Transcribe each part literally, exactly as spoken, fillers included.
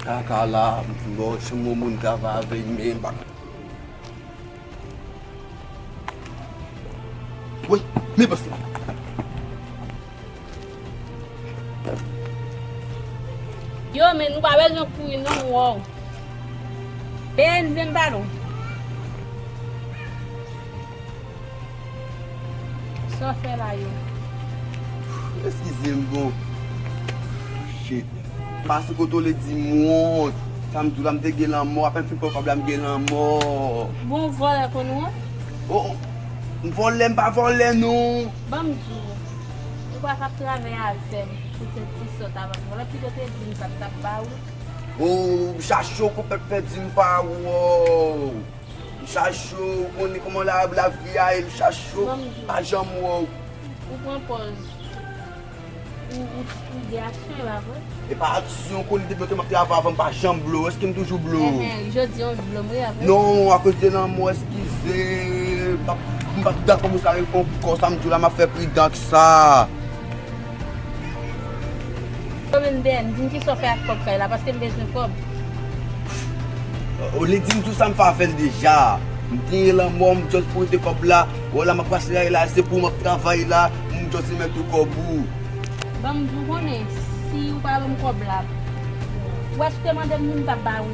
Kaka la, bon, chanm yon moun travay avè l, men m pa ka. Woy, men pase la. Yo, men nou pa bezwen kouri non, m wè w. Bèn, vin pale w. Sa w fè la yo? Eskize m, bon. Shit. Pase kote w le di m wont. Sa m di w la, m te gen lanmò. Apèn fin pran kòb la, m gen lanmò. Bon, vòlè konn wont? Oh, oh. M vòlè, m pa vòlè, non. Ban m di w. Ou pa t ap travay avè m pou se ti sòt avè m. Vòlè, pito te di m sa, m t ap ba ou. Oh, m chache w konpèt pèdi m pa wè w. M chache w, ou konnen kòman la, lavi a ye, m chache w, pa janm wè w. Ou pran pòz. Ou, ou, ou gen aksyon, e pa vre? E pa aksyon, konnen depi lontan m ap travay avè w, m pa janm blo w. Èske m toujou blo w? Enhen, jodi a w blo m, wi, apre? Non, akoz de lanmò, eskize. M p ap, m p ap dakò pou sa rive ankò, sa m di w la, m ap fè pridan ak sa. Yo menm dèyè m, di m kisa w fè ak kòb kay la, paske m bezwen kòb. Olye di m tou sa m fè avè l deja. M te gen lanmò, m just pote kòb la. Wè la m ap pase la, la se pou m ap travay la, m just remèt ou kòb ou. Ban m di w konnen, si ou pa ban m kòb la, w wè si w te mande m li, m t ap ba ou.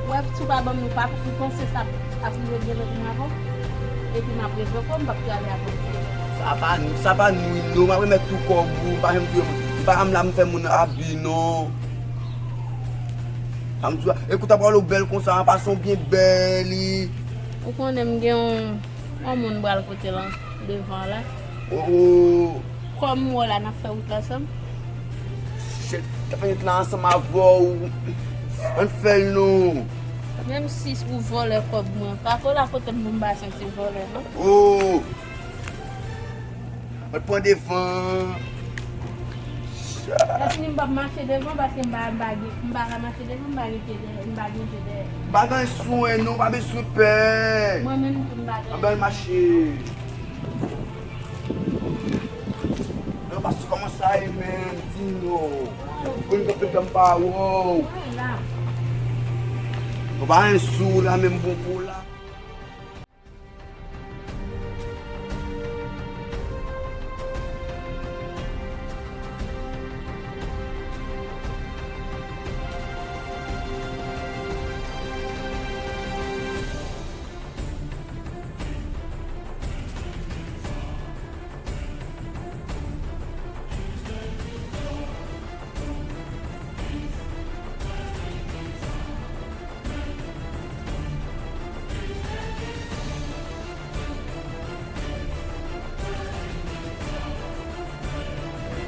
W wè si w pa ban m li, w pa, ou panse sa ap rive gen lòt moun avè w? Epi m ap revoke w, m p ap travay avè w. Sa pa, sa pa nwi non, m ap remèt tou kòb ou, m pa janm touye moun. M pa janm la m fè moun abi non. Sa m di w la, e kou ta pral ou bèl konsa, an pasan w byen bèl wi. Ou konnen m gen yon, yon moun m pral kote l an devan la. Oh, oh. Kòm m wè w la, n ap fè wout la ansanm. Shit, ta fè wout la ansanm avè w. Ann fè l non. Menm si ou vòlè kòb mwen, pa kola kote m pou m pa santi vòlè non. Oh. Mwen pran devan. Sa fini m p ap mache devan paske m pa, m pa gen, m pa ka mache devan, m pa gen pye dèyè, m pa gen je dèyè. M pa gen swen non, pa bezwen pè. Mwen menm tou m pa gen. Anben mache. Non, paske kòman sa ye menm, di non. Konn gen pye m pa wè w. Mwen la. Ou pa gen sou la menm bon kou la.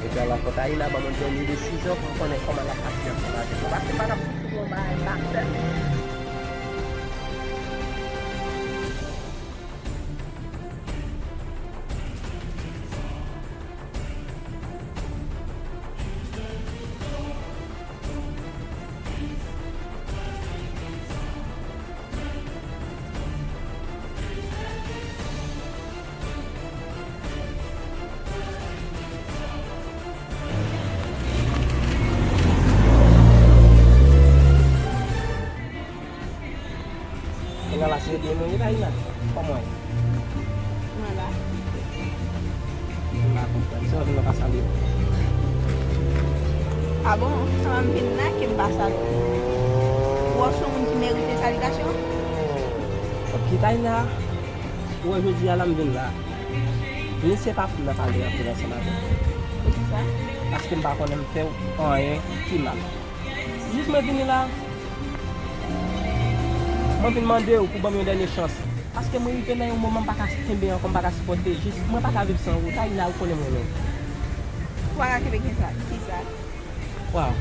Epi a la fò Taïna ban mwen dènye desizyon pou m konnen kòman l ap pase ansanm avèk mwen. Paske m pa t ap sou yon bagay m pa fè. Kounya la se ede nou ye Taïna. Kòman ye? Mwen la. M pa konprann. Se ou vin nan pa salye. A bon? Kòman m vin la ke m pa salye? Ou wè w se yon moun ki merite salitasyon? Ok, Taïna. Ou wè jodi a la m vin la. Mesye pa pou m nan pale anpil ansanm avè w. Poukisa? Paske m pa konnen m fè w anyen ki mal. Jis mwen vini la, mwen vin mande w pou ban m yon dènye chans. Paske mwen rive nan yon moman m pa ka kenbe ankò, m pa ka sipòte. Jis, mwen pa ka viv san ou. Taïna, ou konnen m renmen w. Ou pa ka kenbe kisa? Kisa? Waw.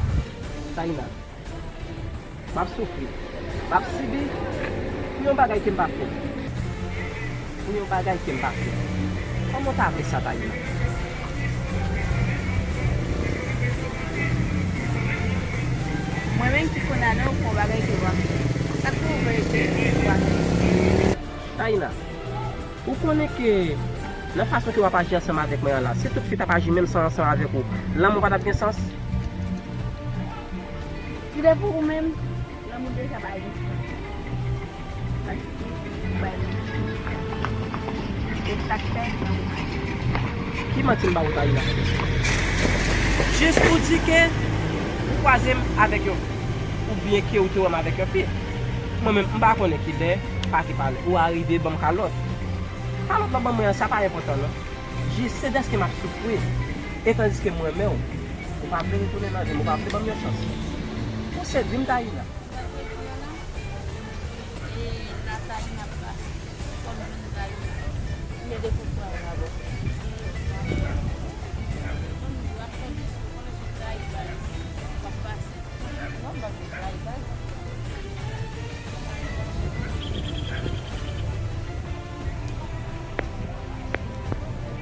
Taïna. M ap soufri. M ap sibi pou yon bagay ke m pa fè. Pou yon bagay ke m pa fè. Kòman w ta vle sa, Taïna? Mwen menm ki konn ale w pou yon bagay ke w pa fè. Sa k pou w vle ke w pa fè? Taïna, ou konnen ke nan fason ke w ap aji ansanm avèk mwen an la, si tout fi t ap aji menm jan ansanm avèk ou, lanmou pa t ap gen sans? Se pou ou menm, lanmou deja bay li. Paske ou bay li. Se sa k fè lanmou bay li. Ki manti m ba ou, Taïna? Jis pou di ke ou kwaze m avèk yon fi, oubyen ke ou te wè m avèk yon fi. Mwen menm, m pa konnen kilè, pa ki palè, ou arive ban m kalòt. Kalòt w ap ban mwen an, sa pa enpòtan non. Jis se dèske m ap soufri. E tandiske m renmen w, ou pa vle retounen nan vi m, ou pa vle ban m yon chans. Ou sedui m, Taïna.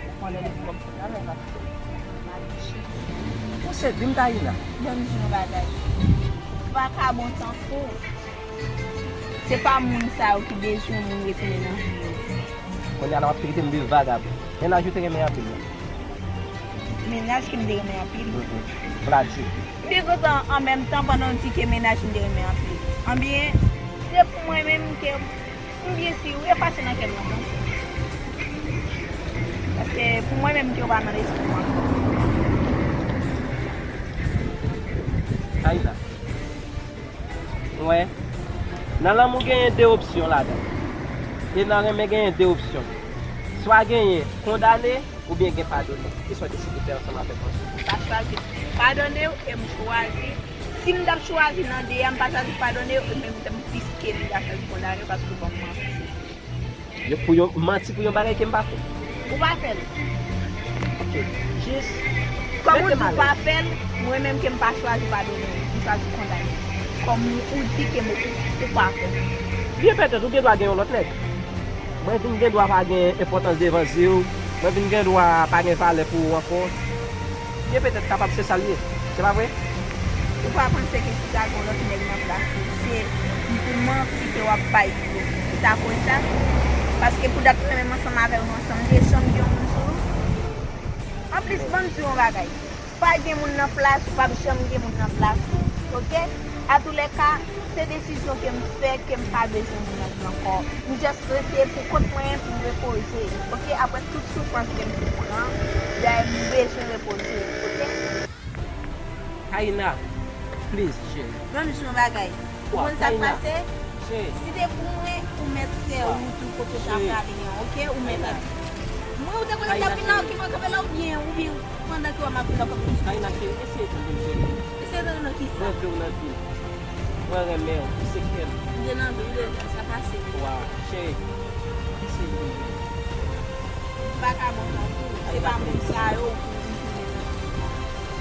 Ou konnen depi lè m sot travay, m ap fè. Ou sedui m, Taïna. Ban m di yon bagay. Vakabon tankou w, se pa moun sa yo ki bezwen moun retounen nan vi yo. Kounye a la w ap kite m viv vagabon. Mennaj ou te renmen anpil la. Mennaj ke m te renmen anpil. Mhm. Vladjou. M byen kontan an menm tan pandan w di ke mennaj m te renmen anpil. Anbyen, se pou mwen menm ke m byen si ou efase nan kè m nan. Paske pou mwen menm ke w pa nan lespri m ankò. Taïna. Wè, nan lanmou genyen de opsyon ladan. E nan renmen genyen de opsyon. Swa genyen kondane oubyen gen padone. Kisa w deside fè ansanm avèk mwen? M pa chwazi padone w e m chwazi. Si m t ap chwazi nan de a, m pa chwazi padone w e menm tan m plis ke m ta chwazi kondane w paske w ban m manti. Yo pou yon manti pou yon bagay ke m pa fè. Ou pa fè l. Ok. Jis. Kòm ou di w pa fè l, mwen menm ke m pa chwazi padone w, m chwazi kondane w. Kòm ou di ke m, ou pa fè l. Byen petèt, ou gen dwa gen yon lòt nèg. Mwen vin gen dwa pa gen enpòtans devan zye w. Mwen vin gen dwa pa gen valè pou ou ankò. Byen petèt kapab se sa l ye. Se pa vre? Ou pa panse ke si ta gen yon lòt nèg nan plas ou, se pou manti ke w ap bay yo, ou ta kwè sa? Paske pou dat mwen menm ansanm avè w, nou ansanm de chanm gen yon moun sou nou. Anplis, ban m di w yon bagay. Pa gen moun nan plas ou, p ap janm gen moun nan plas ou. Oke? Atoulèka, se desizyon ke m fè, ke m pa bezwen moun nan ankò. M just rete pou kont mwen, pou m repoze. Oke? Aprè tout soufrans ke m te pran, dayè m bezwen repoze. Oke? Taïna, please, cheri. Ban m di w yon bagay. Ou konn sa k pase? Si te pou mwen, ou mèt fè wout ou kote w ta prale an, oke? Ou mèt. Mwen, ou te konnen m t ap vin la, oke, mwen kanpe la, oubyen, oubyen pandan ke w ap vin la, w ap vin. Taïna, cheri, eseye tande m, cheri. Eseye tande nan kisa? Mwen vle w nan vi m. Mwen renmen w, ou se kè m. M te nan vi w deja, sa pase. Waw, cheri. Eseye tande m. Vakabon tankou w, se pa moun sa yo pou vin tounen nan vi m.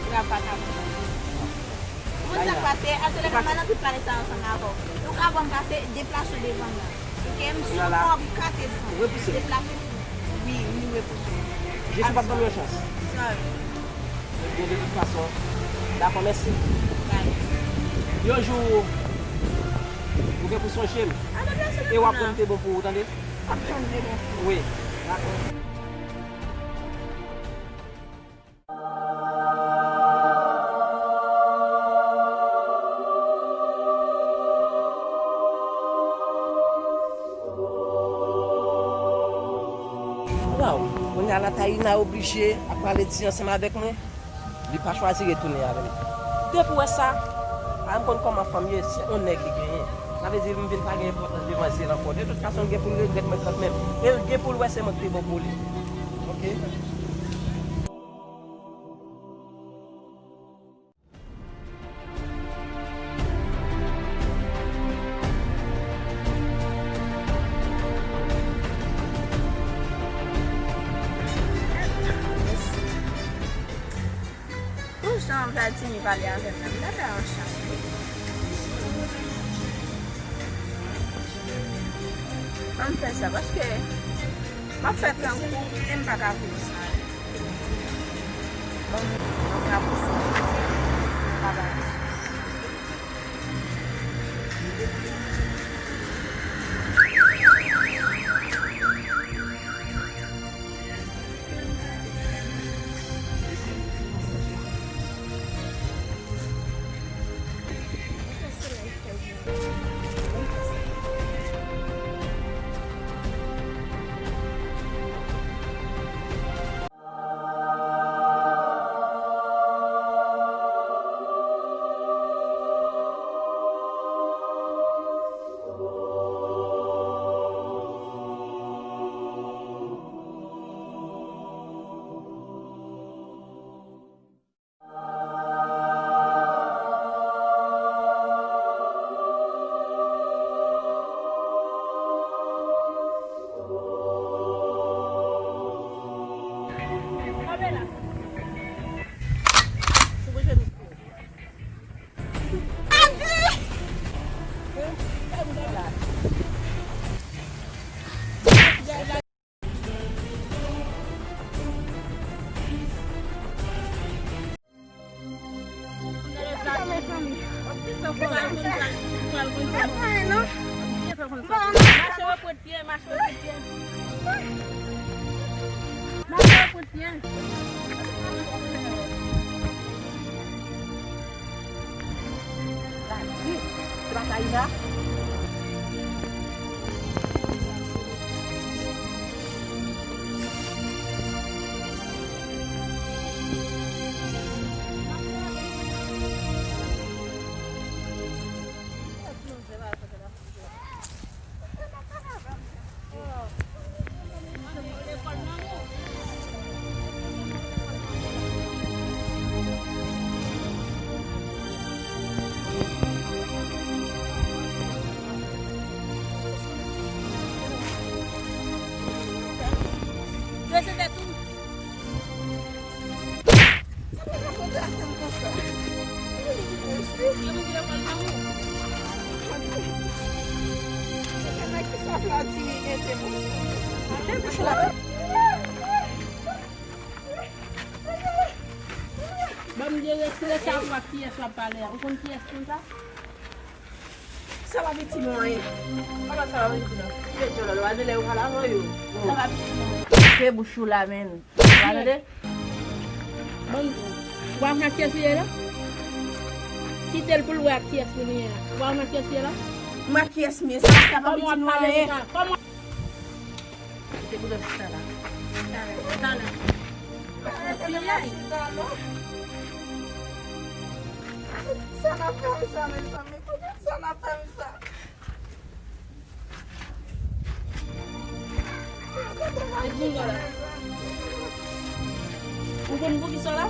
Se pa vakabon tankou w. Ou konn sa k pase? Atèlè m pa nan tout pale sa ansanm avè w. Ou ka wè m pase, deplase w devan m nan. Oke, m sou kò m kate san. Deplase w. Wi, m repoze w. Jezi p ap ban m yon chans. Sorry. Ebyen, de tout fason, dakò, mèsi. Bye. Yon jou, ou gen pou sonje m. E w ap konn te bon pou ou, tande? W ap konn te bon pou ou. Wi, dakò. Waw, kounye a la Taïna oblije ap pale di ansanm avèk mwen. Li pa chwazi retounen avè m. Depi w wè sa, a m konn kòman fanm ye, se yon nèg li genyen. Sa vle di m vin pa gen enpòtans devan zye l ankò. De tout fason, l gen pou l regrèt mwen kanmenm. E l gen pou l wè se mwen k te bon pou li. Oke? Pou jan Vladimir pale avè m nan, m ta fè yon chans. Ban m fè sa, paske m ap fè tankou, e m pa ka viv san li. Ban m, ban m rapouse m. M pa bay. Kout pye, mache kout pye. Mache kout pye. Gade, travay la. Dwese tèt ou. Sa pa ka konte avè m konsa. Yo mete lekòl nan ou. Se nèg ki sa Vladimir mete pou sa. Ban m de retire sa pou w ak kiyès w ap pale a. Ou konn kiyès konn sa? Sa pa piti mwen. Kòman sa pa piti non? Yo djòlò, yo pa de lè yo pa lavan yo. Sa pa piti mwen. Koupe bouch ou la, menn. Ou pa tande? Bon, ou pa wè ak kiyès li ye la? Kite l pou l wè ak kiyès li ye la. Ou pa wè ak kiyès li ye la? M ak kiyès m ye? Sa, sa pa piti mwen. Kòman w ap pale konsa? Kòman Kite boudòs sa la. Talè, talè. Piyay. Sa n ap fè m sa, mezanmi? Poukisa n ap fè m sa? E gringo la. Ou konn poukisa w la?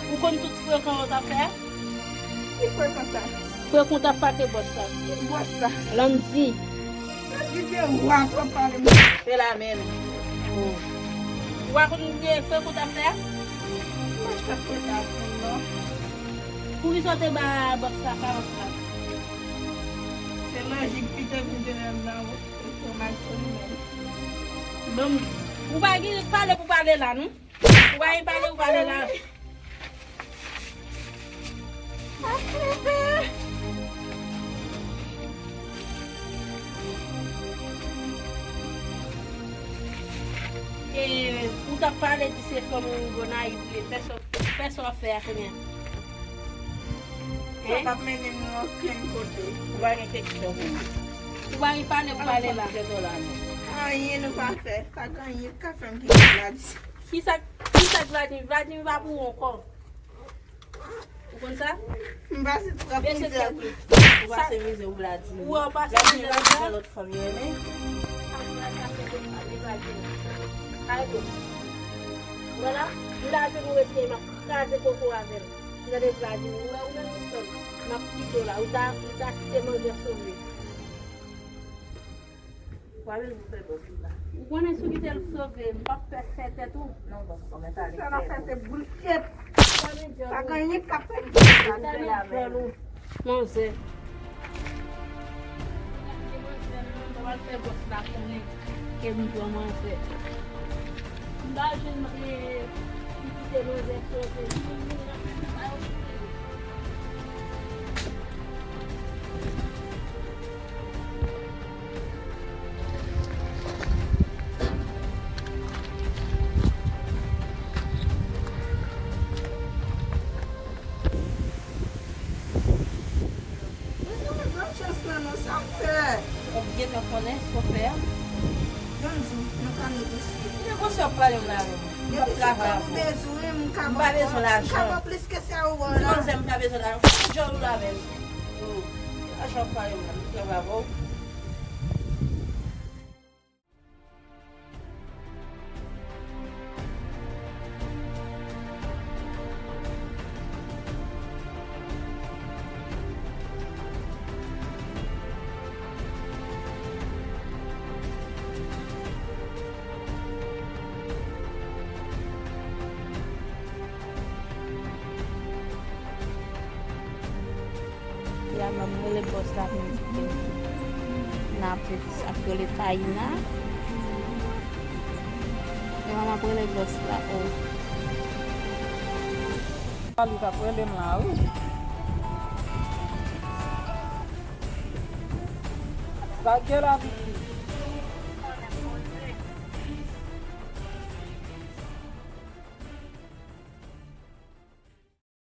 Ou konn tout frekan w t ap fè a? Ki frekan sa? Frekan w t ap fake bòs la. Ki bòs la? Landy. Landy de wa twò pale m. Se la menm. Ou pa konn gen frekan w t ap fè a? Mwen t ap fè ta konn non. Poukisa w te ba bòs la karant la? Se Landy ki te vin te nan nan estomak li menm. Bon, ou pa gen pale pou pale la non. Ou pa gen pale, ou pale la. E, ou t ap pale di se fanm Gonayiv li ye, fè sa, fè sa w ap fè a kounye a. Sa p ap mennen nou okenn kote. Ou pa gen keksyon pou mwen. Ou pa gen pale pou pale la. Anyen nou pa fè. Pa gen anyen k ka fè m kite Vladimir. Kisa, kisa Vladimir? Vladimir pa pou ou ankò. Ou konn sa? M pase twòp mizè. Ou pase mizè ou Vladimir. Ou pase mizè. Vladimir pa lòt fanm yo renmen. Vwala, m ta jwenn ou retire m ap kraze koko avè l. Gade Vladimir, ou wè ou menm ou sòt. M ap kite w la, ou ta, ou ta kite manzè sove. Ou pa bezwen fè bòs la. Ou konnen si w kite l sove, m p ap pè fè tèt ou. Non, bòs, kòman talè. Sa n ap fè se boulshit. Pa gen anyen k ap fè m. Talè djòl ou. Manzè. Sa pral fè bòs la konnen ke m pran manzè. M pa jwenn, e, m kite manzè sove. Mezanmi, pran chans lan non, sa m fè? W ap gentan konnen sa w fè a. Jan m di w, nou ka negosye. Negosye w ap pale m la menm. M p ap travay avè w. Depi se kòb ou bezwen, m ka ba w. M pa bezwen lajan. M ka ba w plis ke sa ou ban la. Ti manzè, m pa bezwen lajan. Fè djòl ou la menm. Oh, lajan w ap pale m la, m p ap travay avè w. Ya, m ap rele bòs la pou m di ke n ap ap rele Taina. Ewa, m ap rele bòs la, o. Li t ap rele m la, wi. Lagè la vin vin.